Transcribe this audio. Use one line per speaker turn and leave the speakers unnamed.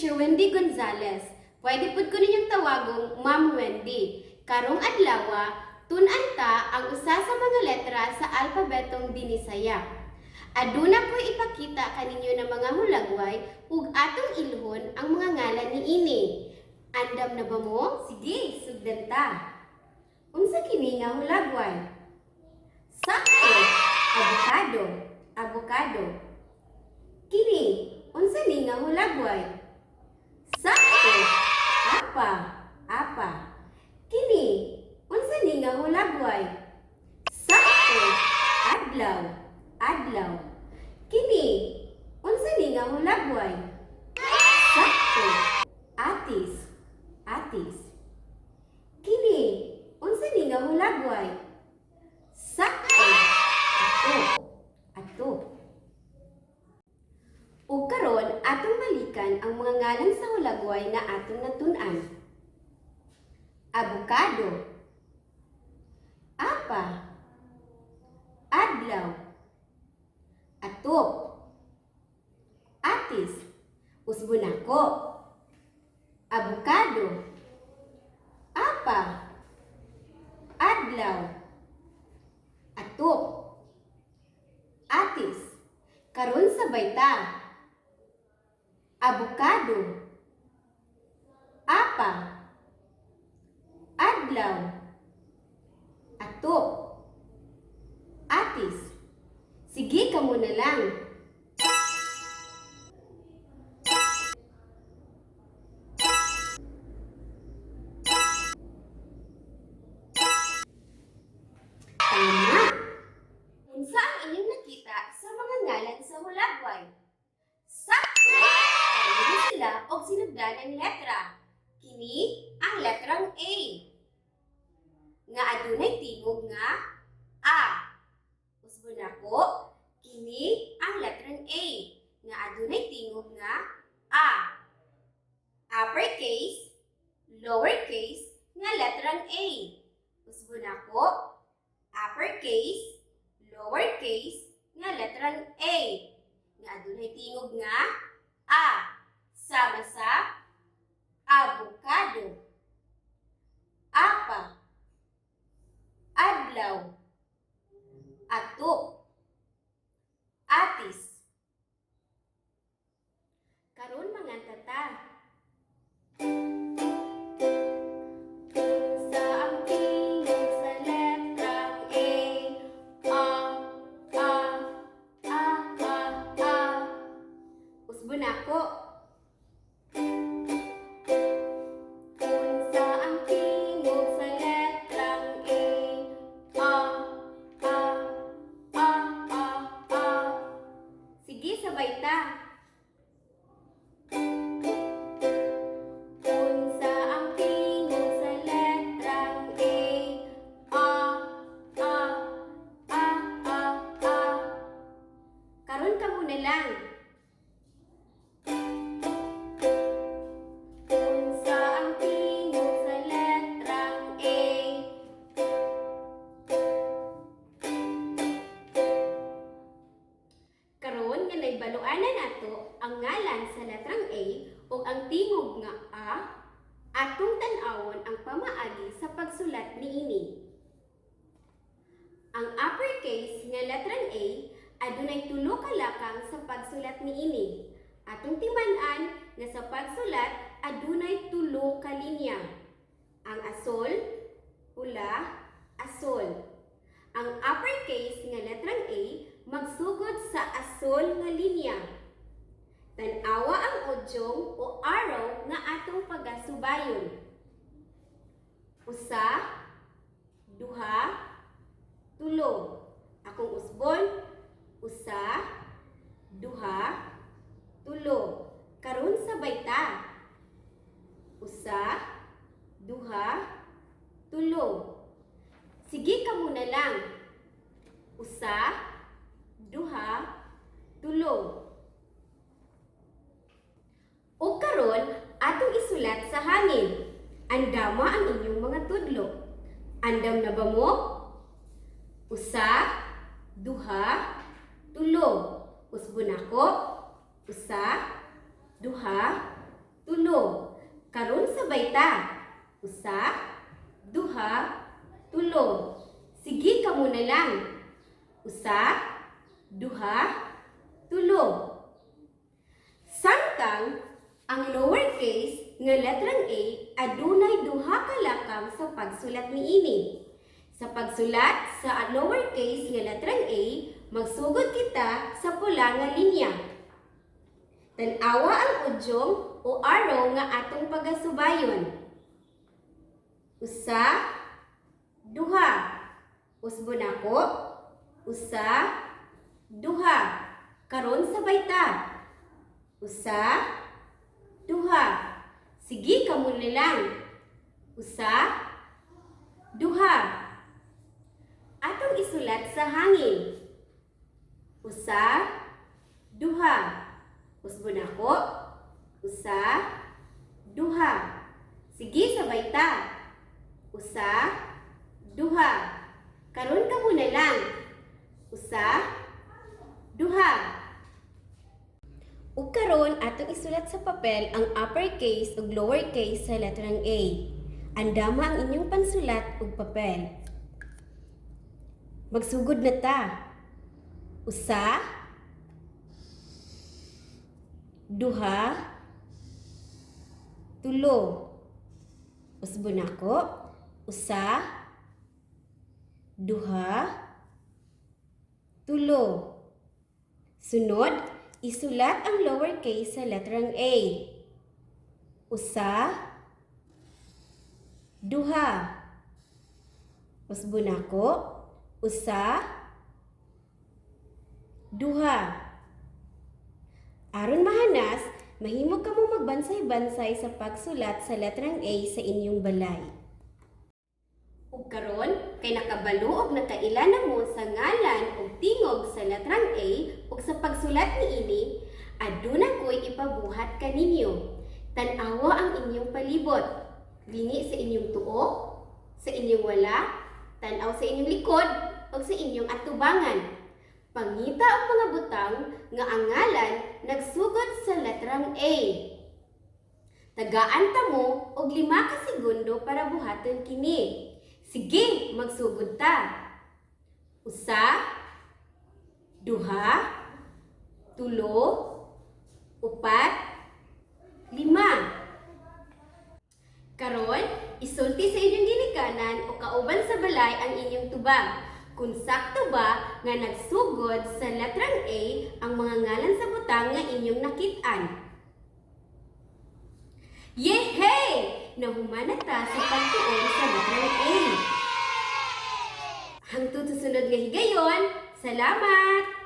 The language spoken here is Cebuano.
Teacher Wendy Gonzales. Pwede pud ko ninyong tawagong Ma'am Wendy. Karong adlawa, tun-an ta ang usa sa mga letra sa alpabetong Binisaya. Aduna ko'y ipakita kaninyo na mga hulagway ug atong ilhon ang mga ngalan niini. Andam na ba mo? Sige, sugdan ta. Unsa kini nga hulagway? Sakto, abokado, abokado. Kini, unsa ni nga hulagway? Sakto, apa, apa. Kini, unsa ni nga hulagway? Sakto, adlaw, adlaw. Kini, unsa ni nga hulagway? Sakto, atis, atis. Kini, unsa ni nga hulagway? Sakto, ato, ato. Ug karon atong balikan ang mga ngalan sa hulagway na atong natun-an. Abokado, apa, adlaw, atop, atis, usbon nako, abokado, apa, adlaw, atop, atis. Karon sabay ta. Abokado, apa, adlaw, atop, atis. Sige, kamo na lang. Tama! Unsa ang inyong nakita sa mga ngalan sa hulagway? Sakto! Pareho sila og sinugdanang letra. Kini ang letrang A nga adunay tingog nga A. Usbon nako, kini ang letrang A nga adunay tingog nga A. Uppercase, lowercase nga letrang A. Usbon nako, uppercase, lowercase nga letrang A nga adunay tingog nga A. Sama sa avocado, apa, adlaw, atop, atis. Karon manganta ta. Unsa ang tingog sa letrang A? A, A, A, A, A. Usbon nako. Unsa ang tingog sa letrang A? A, A, A, A, A. Sige, sabay ta. Unsa ang tingog sa letrang A? A, A, A, A, A. Karon kamo na lang. Unsa ang tingog sa letrang A? Karon nga nahibaluan na nato ang ngalan sa letrang A ug ang tingog nga A, atong tan-awon ang pamaagi sa pagsulat niini. Ang uppercase nga letrang A adunay tulo ka lakang sa pagsulat niini. Atong timan-an nga sa pagsulat adunay tulo ka linya. Ang asol, pula, asol. Ang uppercase nga letrang A magsugod sa asol nga linya. Tan-awa ang udyong o arrow nga atong pagasubayon. Usa, duha, tulo. Akong usbon, usa, duha, tulo. Karon sabay ta. Usa, duha, tulo. Sige, kamo na lang. Usa, duha, tulo. O karon, atong isulat sa hangin. Andama ang inyong mga tudlo. Andam na ba mo? Usa, duha, tulo. Usbon nako. Usa, duha, Tulo. Karon sabay ta. Usa, duha, tulo. Sige, kamo na lang. Usa, duha, tulo. Samtang ang lowercase nga letrang A adunay duha ka lakang sa pagsulat niini. Sa pagsulat sa lowercase nga letrang A, magsugod kita sa pula nga linya. Tan-awa ang udyong o arrow nga atong pagasubayon. Usa, duha. Usbon nako. Usa, duha. Karon sabay ta. Usa, duha. Sige, kamo na lang. Usa, duha. Atong isulat sa hangin. Usa, duha. Usbon nako. Usa, duha. Sige, sabay ta. Usa, duha. Karon kamo na lang. Usa, duha. Ug karon atong isulat sa papel ang uppercase ug lowercase sa letrang A. Andama ang inyong pansulat ug papel. Magsugod na ta. Usa, duha, tulo. Usbon nako. Usa, duha, tulo. Sunod, isulat ang lowercase sa letrang A. Usa, duha. Usbon nako. Usa, duha. Aron mahanas, mahimo kamo magbansay-bansay sa pagsulat sa letrang A sa inyong balay. Ug karon kay nakabalo og nakaila na mo sa ngalan ug tingog sa letrang A ug sa pagsulat niini, aduna ko'y ipabuhat kaninyo. Tan-awa ang inyong palibot. Lingi sa inyong tuo, sa inyong wala, tan-aw sa inyong likod ug sa inyong atubangan. Pangita ang mga butang nga ang ngalan nagsugod sa letrang A. Tagaan ta mo og 5 ka segundo para buhaton kini. Sige, magsugod ta. Usa, duha, tulo, upat, lima. Karon, isulti sa inyong ginikanan o kauban sa balay ang inyong tubag. Kung sakto ba nga nagsugod sa letrang A ang mga ngalan sa butang nga inyong nakit-an. Yehey! Nahuman na ta sa pagtuon sa letrang A. Hangtod sa sunod nga higayon, salamat!